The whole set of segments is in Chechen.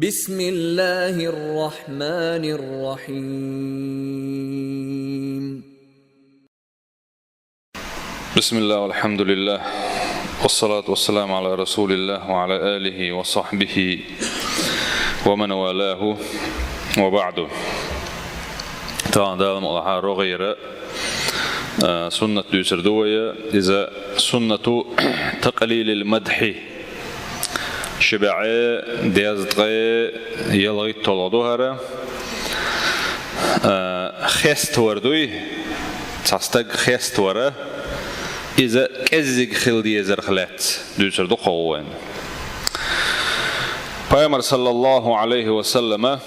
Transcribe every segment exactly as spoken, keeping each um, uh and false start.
بسم الله الرحمن الرحيم. بسم الله والحمد لله والصلاة والسلام على رسول الله وعلى آله وصحبه ومن والاه وبعد. Тахан Дала мукъалахьа рогӀера, а, суннат дуьйцур ду вай, иза суннату такълилил мадхьи. Ши бӀаьи дезткъе ялхитталгӀа ду хӀара. А, хеставар дуй, цхьа стаг хеставара, иза кӀеззиг хила дезарх лаьцна дуьйцур ду кхо вайна. Пайхамар, саллаллаху Ӏалайхи ва саллама,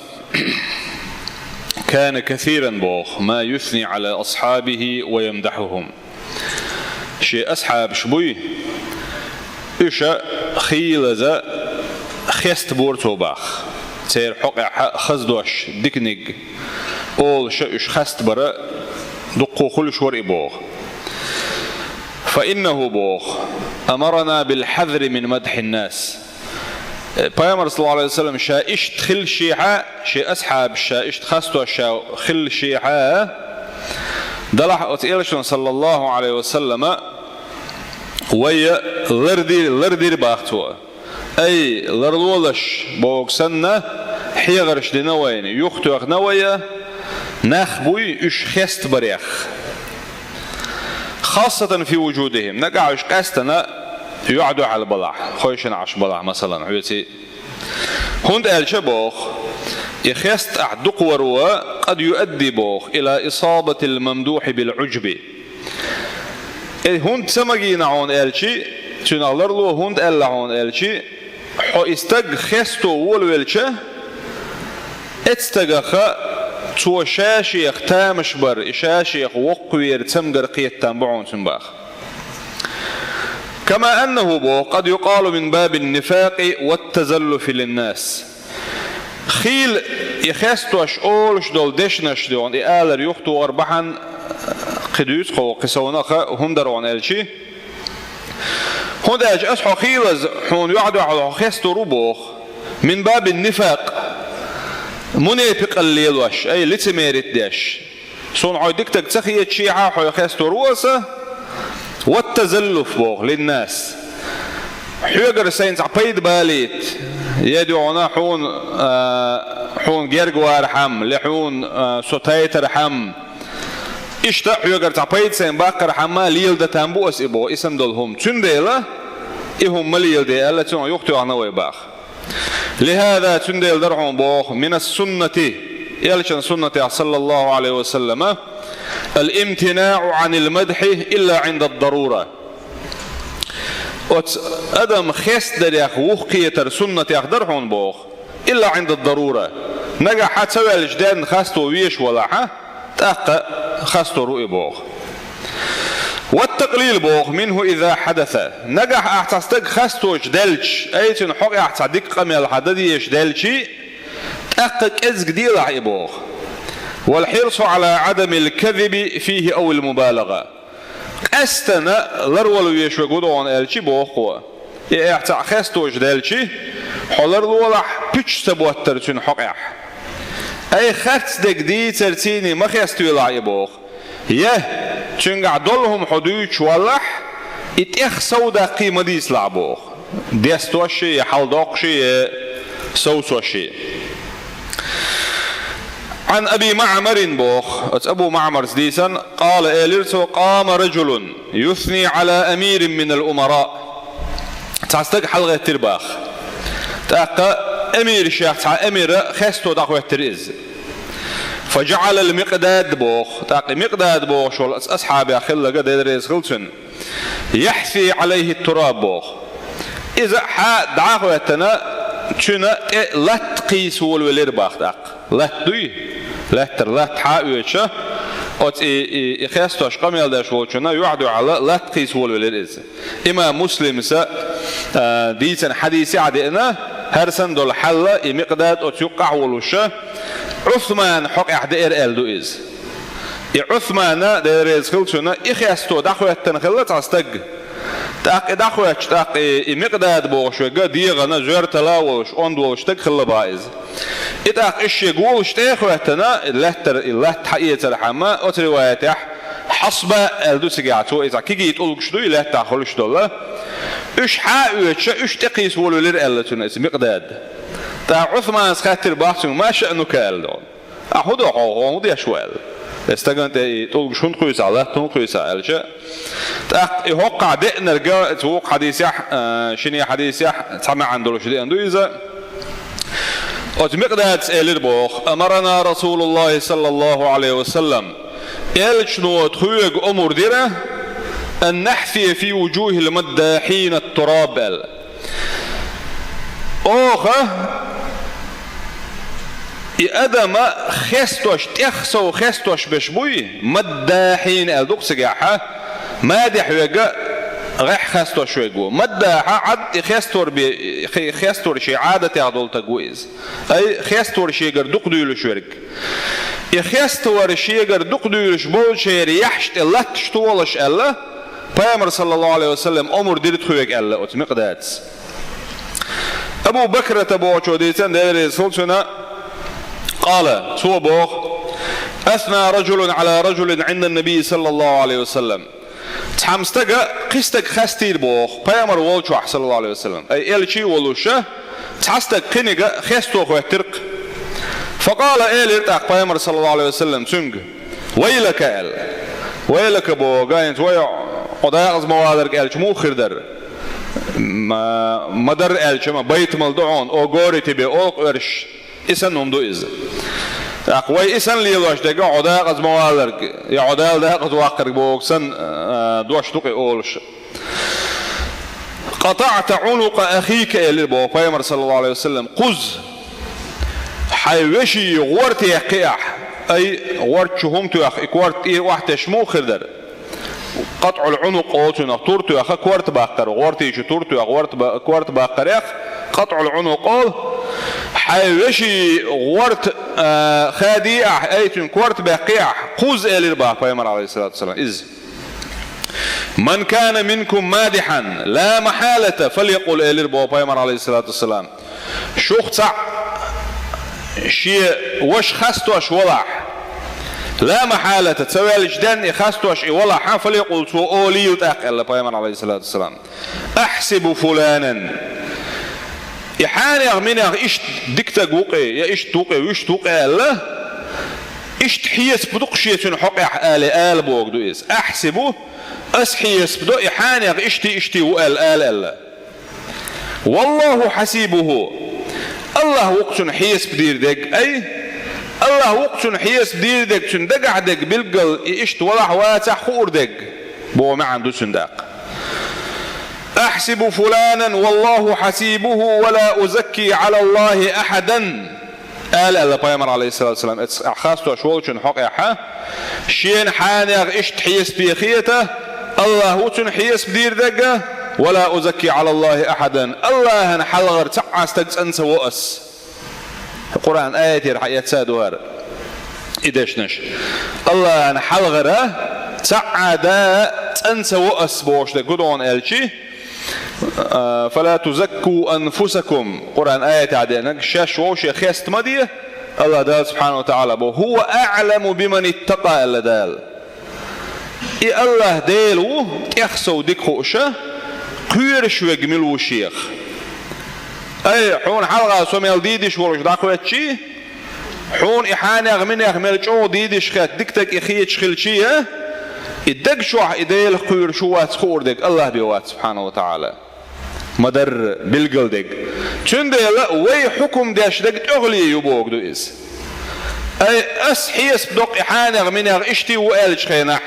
كان كثيرا боху, ما يثني على أصحابه ويمدحهم. Шен асхьабаш буй, уьш хийлаза хестабора цо боху. Церан хьокъехь хаза дош, диканиг олуш уьш хестабар дуккха хуьлуш вара и боху. فإنه боху, أمرنا بالحذر من مدح الناس. Пайхамар, саллаллаху Ӏалайхи ва саллам, ша иштта хилча, шен асхьабаш ша иштта хестош ша хилча, делахь оцу элчано, саллаллаху Ӏалайхи ва саллама, вай лардир, лардира боху цо. Ай, ларлолаш боху санна, хьехарш дина вайна, юхатоьхна вай, нах буй уьш хестабарех. خاصة في وجودهم, нагахь уьш къаьстина юьхь-дуьхьал балахь, хойшина Ӏаш балахь, масалан, хьоьций. ХӀунда аьлча боху, и хеста ахь дукхавар ву, قد يؤدي боху, إلى إصابة الممدوح بالعجب. И хӀунда ца магийна хьуна аьлчи, цуьнах ларло хӀунда аьлла хьуна аьлчи, хьо и стаг хесто волавелча, эцу стагах цо ша-шех тамаш бар, и ша-шех воккхавер цамгар кхетам бу хьуна цуьнан баха. كما أنه боху, قد يقال من باب النفاق والتزلف للناس. Хийла и хестош олуш долу дешнаш дуьйна, и алар юхатохар бахьана кхин дуьйцу кхо кхин совнаха хӀунда дара хьуна аьлчи. ХӀунда аьлча аса хьо хийлаза хьуна юьхь-дуьхьал хьо хестор ву боху. من باب النفاق, мунепикъалла лелош, ай, лицемерить деш. Суна хьо дика стаг ца хеташ, хьо хестор ву аса, والتزلف боху, للناس. Хьоьгара сайна цхьа пайда балийта, я дуьйна хьуна, а, хьуна герга вархьама, я хьуна, а, со тайтархьама. Иштта хьоьгара цхьа пайда сайна баккхархьама леладан там бу аса и боху, и санна долу хӀума. Цундела и хӀума ма леладе аьлла, цунах юхатоьхна вай баха. لهذا цундела дара хьуна боху, من السنة, элчан суннатех, саллаллаху Ӏалайхи ва саллама, الامتناع عن المدح إلا عند الضرورة. Оцу адам хестадарех юхакхетар суннатех дара хьуна боху, إلا عند الضرورة. Нагахь хьан ца ваьлча дерна хасто веш валахьа, тӀаккха хастор ву и боху. والتقليل боху, منه إذا حدث. Нагахь ахь цхьа стаг хасточу даьлча, ай, цуьнан хьокъехь цхьа дика къамел хьан дан дезаш даьлчи, тӀаккха кӀезга делахь и боху. والحرص على عدم الكذب فيه أو المبالغة. Къаьстана ларвала веш вегу догӀун аьлчи боху. И эхь цхьаъ хесточу даьлчи, хьо ларлолахь пуьчаш ца боттар цуьнан хьокъехь. Ай, харц дерг дийцар цийний ма хеставелахь и боху. Я, цуьнгахь долу хӀума хьо дуьйцуш валлахь, и тӀех сов даккхий ма дийцалахь боху. Дестош я, хьалдоккхуш я, совцош я. عن أبي معمر боху, оцу Абу Маъмарс дийцан, قال элира цо, قام رجل يثني على أمير من الأمراء. Цхьа стаг хьалагӀеттира баха. ТӀаккха эмиршех цхьа эмира хесто дӀахӀоьттира иза. فجعل المقداد боху, тӀаккха Микъдад бохуш волу оцу асхьабех хилларг, Дела реза хила цунна, يحثي عليه التراب боху. Иза хьа дӀахӀоьттина, цуьнан тӀе латта кхийса волавелира баха тӀаккха. Латта дуй? Лаьттара латта хьа а оьцуш, оцу и, и, и хестош къамел деш волчунна юьхь-дуьхьал латта кхийса волавелира иза. Имам Муслимса, а, дийцина хьадисехь а деана, хӀара санна долу хьал, и Микъдад оцу юккъехь волуш, Ӏусманан хьокъехь деара аьлла ду иза. И Ӏусмана, Дела реза хила цунна, и хесто дӀахӀоьттина хилла цхьа стаг. ТӀаккха и дӀахоьттуш, тӀаккха и, и Микъдад бохуш верг дегӀана, зоьртала а волуш, онда волуш стаг хилла бах иза. И тӀаккха иштта шен гулаш тӀе а хоьттина, и лаьттара, и латта хьаэцархьама, оцу риваятехь Хьасба аьлла ду цигахь цо, иза кегий тӀулгаш ду, и лаьттахь хуьлуш долу. Уьш хьа а оьцуш, уьш тӀекхийса волавелира аьлла цуьнан иза Микъдад. ТӀаккха Ӏусманас хаьттира бах цуьнга: «Ма шаънука?» аьлла. «Ахь хӀун до хьо, хьо хӀун деш ву?» аьлла. «Э, стагана тӀе и тӀулгаш хӀунда кхуьйсу, латта хӀунда кхуьйсу?» аьлча, тӀаккха и хӀоккхахь деанарг, цу вукху хьадисехь, а, шине хьадисехь цхьа маьӀна долуш деана ду иза. Оцу Микъдадас элира боху: «Амарана Расулуллахи саллаллаху алейхи ва саллам». Элчано тхоьга омра дира: «Ан нахфия фи вуджухил маддахина тураб», аьлла. Оха и адама хестош, тӀех сов хестош беш буй, маддахьин аьлла ду-кх цигахь, мадехь верг гӀеххьа хестош верг ву. Маддахьа Ӏад и хестор бе-, хе-, хестор шен Ӏадатех долу стаг ву иза. Ай, хестор шегара дукха дуьйлуш верг. И хестор шегара дукха дуьйлуш болчеран яххьаш тӀе латташ толаш аьлла, Пайхамар саллаллаху алейхи ва саллам омра дира тхоьга аьлла оцу Микъдадас. Абу Бакрата бохучо дийцина, Дела реза хуьлда цунна, къала, цо боху: «Асна раджулун ала раджулин гӀиндан набий саллаллаху алейхи ва саллам». Цхьана стага кхин стаг хастийра боху, Пайхамар волчохь, саллаллаху алейхи ва саллам. Ай, элчий волуша, цхьа стаг кхиниг хесто хоьттира-кх. Факъала, элира тӀаккха Пайхамар, саллаллаху алейхи ва саллам, цуьнга: «Вайлака», аьлла. «Вайлака» боху, гайнца вай хьо дакъаза ма валарг аьлча муха хир дара? Ма, ма-дарра аьлча, ма байтамал ду хьуна, о горе тебе, олу-кх оьрсаша. И санна хӀума ду иза. ТӀаккха вай и санна лелош дерг хьо дакъаза ма валарг, я хьо Дала дакъаза ваккхарг боху санна, а, дош ду-кх и олуш. «КъатаӀта гӀунукъа ахика», элира боху Пайхамар, саллаллаху алейхи ва саллам, кхузза хьайн вешин гӀорта яьккхи ахь, ай, гӀорта чу хӀума тоьхна, и корта тӀера охьатесча муха хир дара? КъатӀул гӀунукъ олу цунах, тур тоьхна, корта баккхар, гӀортий чу тур тоьхна, гӀорта ба-, корта баккхарех, къатӀул гӀунукъ олу, хьайн вешин гӀорта, а, хадий ахь, ай, цуьнан корта баьккхи ахь, кхузза элира боху Пайхамар, алейхиссалату вассалам, иза. «Ман кана минкум мадихьан, ла махьалата, фалякъул», элира боху Пайхамар, алейхиссалату вассалам. Шух цхьаъ шен ваша хастош валахь, ла махьалата, ца ваьлча денна и хастош и валахь, фалякъул, цо олийла тӀаккха, аьлла Пайхамар, алейхиссалату вассалам: «Ахьсибу фуланан». И хьенех-минех иштта дика стаг ву-кх, я иштта ву-кх, вуьшта ву-кх аьлла, иштта хьесап ду-кх шен цуьнан хьокъехь, ала, ала боху ду иза. «Ахьсибу», ас хьесап до, и хьенех иштта, иштта ву аьлла, ала, аьлла. «Валлаху хьасибуху». Аллах ву-кх цунна хьесап дийр дерг, ай. Аллах ву-кх цунна хьесап дийр дерг, цуьнан дагахь дерг билггал, и иштта валахь вацахь хуур дерг, боху маьӀна ду цуьнан тӀаккха. «Ахьсибу фуланан, валлаху хьасибуху, ва ла узакки Ӏалаллахи ахьадан», ала, аьлла Пайхамар, алейхиссалату вассалам, эцу ахь хастош волчун хьокъехь, шена хьенех иштта хьесапе хета, Аллах ву цунна хьесап дийр дерг, «ва ла узакки Ӏалаллахи ахьадан», Аллахьан хьалхара цхьа а стаг цӀан ца во ас. Къуръан аятера хьаэцна ду хӀара и дешнаш. Аллахьан хьалхара цхьа а да цӀан ца во ас бохуш дерг хӀун ду хьуна аьлча, а, «Фала тузакку анфусакум», Къуръан аятехь деанарг, шаьш вовше хеста ма де, Аллах Дала субхьанаху ва таӀала боху: «ХӀува аӀламу биман иттакъа», аьлла Дала. И Аллах Дела ву тӀех сов дика хууша, кхоьруш верг мила ву шех. Ай, хьуна хьалха со мел дийдеш волуш дӀакхоьттичий, хьуна и хьенех-минех мел чӀогӀа дийдеш хетта дика стаг и хеташ хилчий, и даг чохь и Делах кхоьруш ву, вац хуур дерг Аллах бен вац, субхьанаху ва таӀала. Ма-дарра билггал дерг. Цундела вай хьукум деш дерг тӀехула ю боху ду иза. Ай, ас хьесап до-кх и хьенех-минех иштта ву аьллачу хенахь,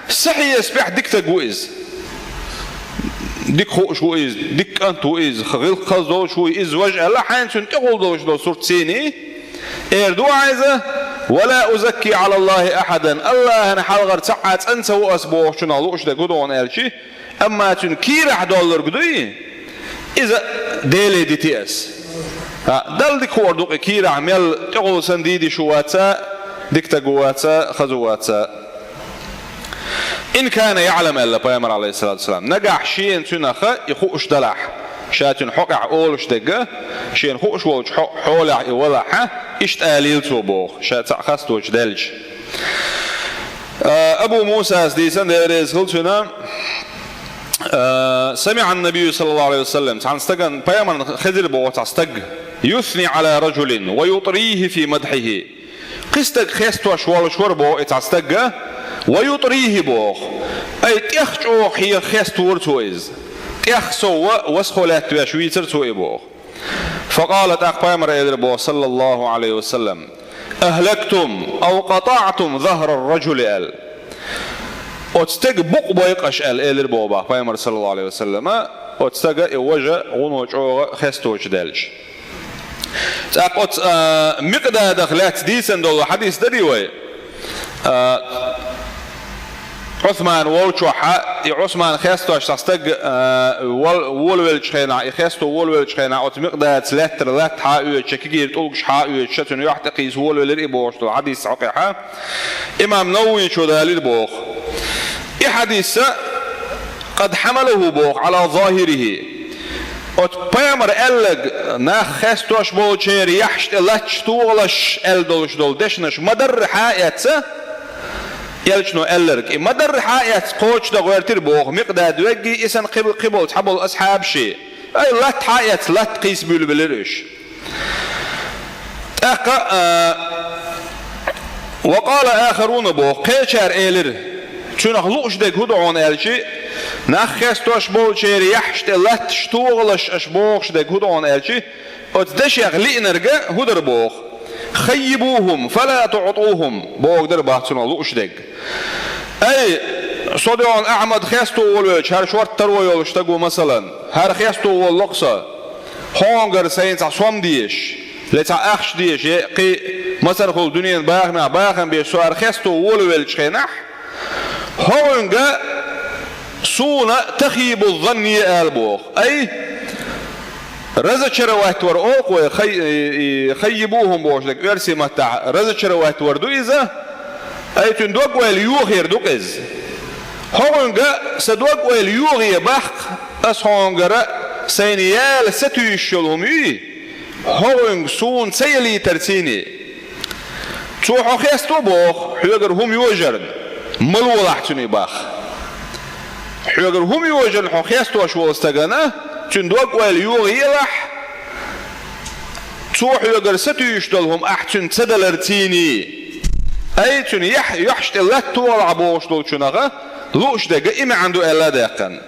сан хьесапехь дика стаг ву иза. Дика хууш ву иза, дика кӀант ву иза, гӀиллакх хаза долуш ву иза, важа аьлла, хьайна цуьнан тӀехула долуш долу сурт сийний, эр ду ахь иза: «Ва ла узакки Ӏалаллахи ахьадан», Аллахьан хьалхара цхьа а цӀан ца во ас бохучунах лууш дерг хӀун ду хьуна аьлча, амма цуьнан кийрахь доллург дуй, иза Деле дити ас. А, Далла дика хуур ду-кх и кийрахь мел тӀехула санна дийдеш ву вац, дика стаг ву вац, хаза ву вац. «إن كان يعلم», аьлла пайхамар, عليه الصلاة والسلام, нагахь шена цуьнах и хууш далахь, ша цуьнан хьокъехь олуш дерг, шена хууш волчу хьо-, хьолехь и валахь, иштта алийла цо боху, ша цхьаъ хасточу даьлча. А, Абу Мусас дийцина, Дела реза хуьлда цунна, а, سمع النبي صلى الله عليه وسلم, цхьана стагана, пайхамарна хезира боху цхьа стаг, يثني على رجل ويطريه في مدحه. Кхин стаг хестош волуш вара боху и цхьа стаг, ويطريه боху. Ай, тӀех чӀогӀа хьеха хеставора цо иза. ТӀех сов васхо лаьттавеш вийцара цо и боху. فقال, тӀаккха пайхамар элира боху, صلى الله عليه وسلم: «أهلكتم أو قطعتم ظهر الرجل», аьлла. Оцу стеган букъ бойкъаш аьлла элира боху бах пайхамар, صلى الله عليه وسلم, оцу стага и важа гӀуно чӀогӀа хесточу даьлча. ТӀаккха оцу, а, Микъдадах лаьцна дийцина долу хьадис дарий вай? А, Ӏусман волчохьа, и Ӏусман хестош цхьа стаг, а, вол-, волавеллачу хенахь, и хесто волавеллачу хенахь, оцу Микъдадас лаьттара латта хьа а оьцуш, кегийра тӀулгаш хьа а оьцуш, цуьнан юьхь тӀе кхийса волавелира и бохуш долу хьадис хьокъехьа, имам Нававичо далийра боху. И хьадис а, قد حمله боху, على ظاهره. Оцу пайхамар аьлларг, нах хестош болчеран яххьаш тӀе латташ тохалаш аьлла долуш долу дешнаш ма-дарра хьа а эцна, элчано аьлларг, и ма-дарра хьа а эцна кхочушдан гӀоьртира боху Микъдад веггий, и санна кхиб-, кхиболу цхьаболу асхьабаший. Ай, латта хьа а эцна, латта кхийса буьйлабелира уьш. ТӀаккха, а, وقال آخرون боху, кхечара элира, цуьнах лууш дерг хӀун ду хьуна аьлчи, нах хестош болчеран яххьаш тӀе латташ тохалаш аша бохуш дерг хӀун ду хьуна аьлчи, оцу дешех лиънарг хӀун дара боху? خيبوهم فلا تعطوهم боху дара бах цунах лууш дерг. Ай, со дуьхьал Ахьмад хесто волавелча, хӀара шорта таро йолуш стаг ву, масалан, хӀара хесто волало-кх со. Хьонгара сайна цхьа сом дезаш, я цхьа ахча дезаш, я кхин мацархула дуьненан бахамехь бахам беш со хӀара хесто волавеллачу хенахь, хӀокхуьнга суна تخييب الظن е ала боху. Ай, разочаровать вар олу-кх вай, хай-, и, и, خيبوهم бохуш дерг оьрсийн маттахь разочаровать вар ду иза, ай, цуьнан дог-ойла йохаяр ду-кх иза. ХӀокхуьнга сан дог-ойла йохае баккха, ас хьонгара сайна яла сатуьйсуш йолу хӀума юй, хӀокхуьнга суна ца ялийтарций. Цо хьо хесто боху, хьоьгара хӀума йожарна, ма лолахь цуьнан бах. Хьоьгара хӀума йожарна хьо хестош волу стагана, цуьнан дог-ойла йохаелахь, цо хьоьгара сатуьйсуш долу хӀума ахь цуьнан ца даларций. Ай, цуьнан яхь-, юьхьаш тӀе латта тохалахь бохуш долчунах лууш дерг и маьӀна ду аьлла а даьккхина.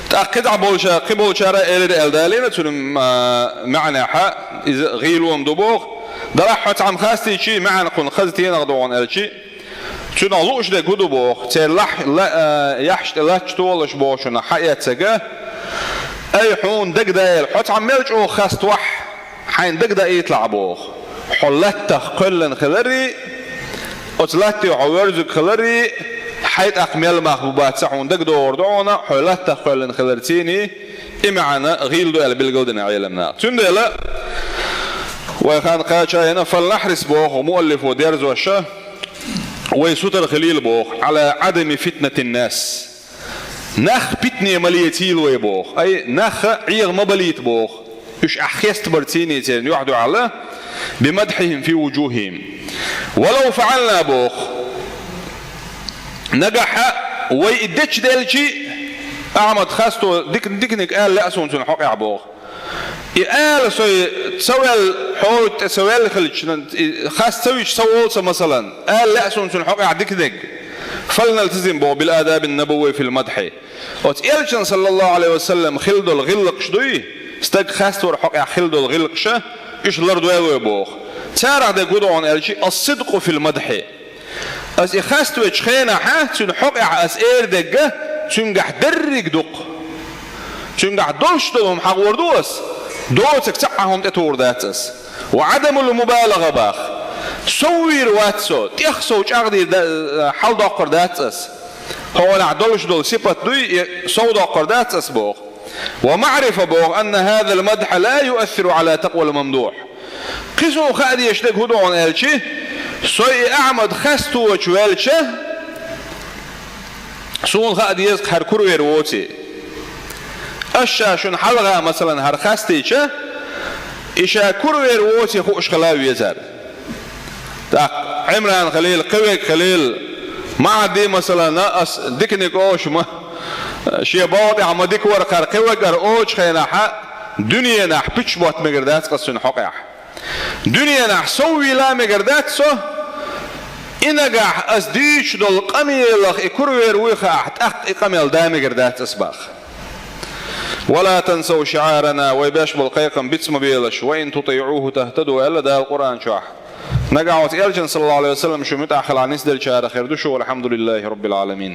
ТӀаккха кхидӀа болча-, кхин болчара элира аьлла далийна цуьнан, а, маьӀнехьа, иза гӀийла хӀума ду боху. Делахь хьо цхьамма хастийчий, маьӀна кхунна хаза тенах ду хьуна аьлчи, цуьнах лууш дерг хӀун ду боху, церан лахь-, ла-, а, яххьаш тӀе латташ тохалаш бохучунах хьаэццарг, ай, хьуна дагадайла, хьо цхьамма мел чӀогӀа хаставахь, хьайна дагадаийталахь боху. Хьо латтах кхоьллина хиларий, оцу латте хьо воьрзург хиларий, хьайн тӀаккха мел мах бу бац хьуна дагадогӀур ду хьуна, хьо латтах кхоьллина хиларций, и маьӀна гӀийла ду аьлла билгалдина Ӏеламнаха. Цундела вай хан кхачийна, فلنحرص боху муаллифо дерзош, вай сутара хилийла боху, على عدم فتنة الناس. Нах питане ма лецийла вай боху. Ай, нах Ӏеха ма балийта боху. Уьш ахь хестабарций церан юьхь-дуьхьал, بمدحهم في وجوههم. ولو فعلنا боху. Нагахь вай и дечделчи, Ахьмад хасто дик-, диканиг ала лаьа суна цуьнан хьокъехь боху. И ала со ца ваьлла, хьоьга тӀе ца ваьлла хилча, и хас ца вича ца волу ца, масалан, ала лаьа суна цуьнан хьокъехь диканиг. فلنلتزم боху بالآداب النبوية في المدح. Оцу элчан, саллаллаху Ӏалайхи ва саллам, хилла долу гӀиллакхаш дуй, стаг хаставар хьокъехь хилла долу гӀиллакхаш, уьш лардойла вай боху. Царах дерг хӀун ду хьуна аьлчи, الصدق في المدح. Аса и хаставечу хенахьа, цуьнан хьокъехь аса эр дерг, цуьнгахь дерриг дукха. Цуьнгахь долуш долу хӀума хьахор ду аса, доцург цхьа а хӀума тӀетухур дац аса. وعدم المبالغة бах. Сов вийр вац со, тӀех сов чӀагӀдийр да-, хьалдоккхур дац аса. ХӀокхунахь долуш долу сипат дуй, и сов доккхур дац аса боху. ومعرفة боху, أن هذا المدح لا يؤثر على تقوى الممدوح. Кхин суна хаа дезаш дерг хӀун ду хьуна аьлчи, со и Ахьмад хасточу ваьлча, Суна хаа деза хӀара куравер воций. Ас ша шуна хьалха, масалан, хӀара хастийча, и ша куравер воций хууш хила везар. ТӀаккха Ӏимран хилийла, кхиверг хилийла, ма Ӏадди, масалан, ас диканиг ош ма, шен бовла тӀехь ма дика вара хӀара кхиверг ара оцу хенахь, дуьненахь пуьчча ботта мегар дац ас цуьнан хьокъехь. Дуьненахь сов вийла мегар дац со, и нагахь ас дуьйцуш долу къамелах и куравер вуй хаахь, тӀаккха и къамел да мегар дац ас боху. «ولا تنسوا شعارنا», вай беш болу кхайкхам биц ма белаш, «وإن تطيعوه تهتدوا», аьлла Дала Къуръан чохь. Нагахь оцу элчан, саллаллаху алейхи ва саллям, шу муьтӀахь хилахь нисделлачарах хир ду шу, والحمد لله رب العالمين.